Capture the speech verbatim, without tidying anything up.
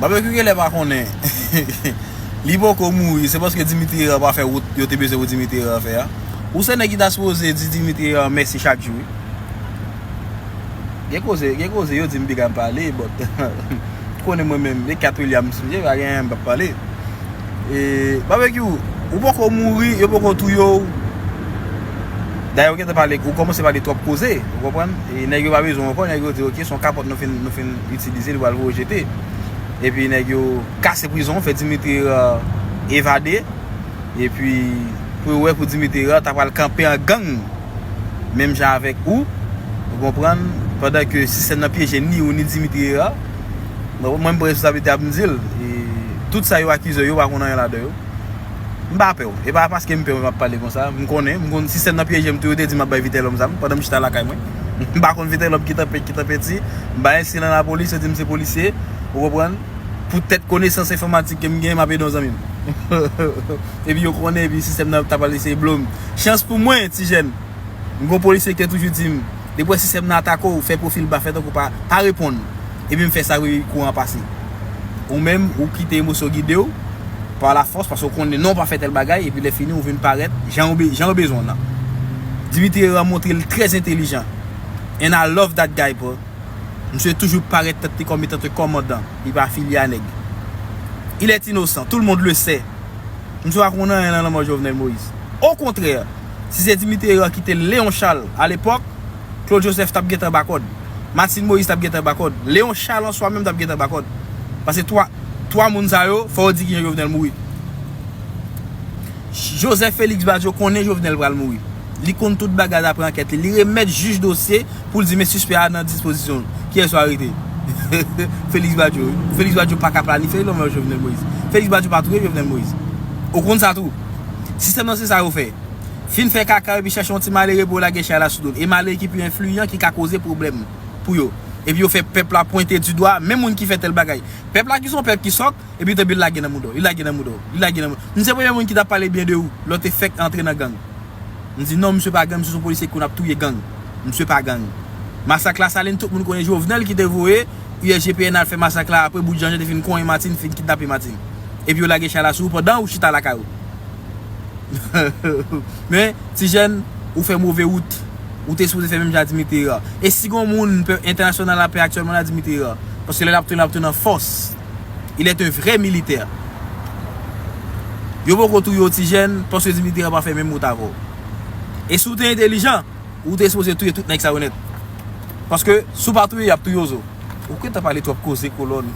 Babekyou genlè pa konnen. Li poko mouri, se paske Dimitri Hérard pa fè wout yo te bezwen pou Dimitri Hérard fè a. Ou se nèg ki ta sipoze di Dimitri Hérard mèsi chak jou, wi. Gen koze, gen koze yo di m piga m pale, but konnen mwen menm, e Katt Williams m ye, pa gen anyen m p ap pale. E, Babekyou, ou poko mouri, yo poko touye w. Dayè, ou gentan pale, ou kòmanse pale twòp koze, ou konprann? E nèg yo pa bezwen w ankò, nèg yo di, "Ok, se yon kapòt nou fin, nou fin itilize, nou pral voye jete." Epi nèg yo kase prizon, fè Dimitri Hérard evade. Epi, pou yo wè pou Dimitri Hérard ta pral kanpe an gang, menm jan avèk ou, ou konprann? Pandan ke sistèm nan pyeje ni ou ni Dimitri Hérard, mwen, mwen m pran responsablite ap m di l. E tout sa yo akize yo, yo pa konn anyen ladan yo. M pa pè w. E pa paske m pè w m ap pale konsa. M konnen, m konn sistèm nan pyeje m tou, yo te di m ap bay Vitelhomme zam pandan m chita lakay mwen. M pa konn Vitelhomme ki tanpe, ki tanpe ti. M bay ensidan nan lapolis, yo di m se polisye. Ou konprann? Poutèt konesans enfòmatik ke m gen, m ap ede yon zanmi m. Epi yo konnen, epi sistèm nan ta pral eseye blo m. Chans pou mwen, ti jèn, m gon polisye ki te toujou di m, depi w wè sistèm nan atake w, fè pwofil ba, fè tankou pa, pa reponn. Epi m fè sa, epi kouran pase. Ou menm, ou kite emosyon gide w, pa lafòs, paske w konnen non, w pa fè tèl bagay, epi lè fini, ou vin parèt jan ou be-, jan ou bezwen w nan. Dimitri Hérard montre l trè entelijan. And I love that guy, bro. Misye toujou parèt tèt li kòm etan te kòmandan. Li pa afilye a nèg. Il est innocent, tout le monde le sait. Misye pa konn anyen nan lanmò Jovenel Moïse. Okontrè, si se Dimitri Hérard ki te Léon Charles alepòk, Claude Joseph t ap gentan ba kòd. Martine Moïse t ap gentan ba kòd. Léon Charles an swa menm t ap gentan ba kòd. Paske twa, twa moun sa yo, fò yo di kijan Jovenel mouri. Joseph Félix Badio konnen Jovenel pral mouri. Li konn tout bagay dapre ankèt li. Li remèt jij dosye pou l di men sispè a nan dispozisyon l. Kiyès yo arete? Félix Badio, wi. Félix Badio pa ka planifye lanmò Jovenel Moïse. Félix Badio pa touye Jovenel Moïse. Ou konn sa tou. Sistèm nan se sa yo fè. Fin fè kaka epi chèche yon ti malere pou yo lage chay la sou do l. E malere ki pi enfliyan ki ka koze pwoblèm pou yo. Epi yo fè pèp la pwente di dwa menm moun ki fè tèl bagay. Pèp la ki se yon pèp ki sòk, epi tanpri l lage nan mouda w, li lage nan mouda w, li lage nan mouda w. M se premye moun ki t ap pale byen de ou, lè w te fèk antre nan gang. M di non, misye pa gang, misye se yon polisye ki konn ap touye gang. Misye pa gang. Masak Lasalin, tout moun konnen Jovenel ki te voye U S G P N al fè masak la apre bout Jan Jan te fin konyen Martine, fin kidnape Martine. Epi yo lage chay la sou ou pandan ou chita lakay ou. Men, ti jèn, ou fè move wout. Ou te sipoze fè menm jan a Dimitri Hérard. E si gon moun pè entènasyonal lapè aktyèlman la, Dimitri Hérard. Paske lè l ap tounen, l ap tounen an fòs. Il est un vrai militaire. Yo poko touye w, ti jèn, paske Dimitri Hérard pa fè menm wout avè w. E si w te entelijan, ou te sipoze touye tout nèg sa yo nèt. Paske si w pa touye, y ap touye w zo. Ou gentan pale twòp koze, kolòn.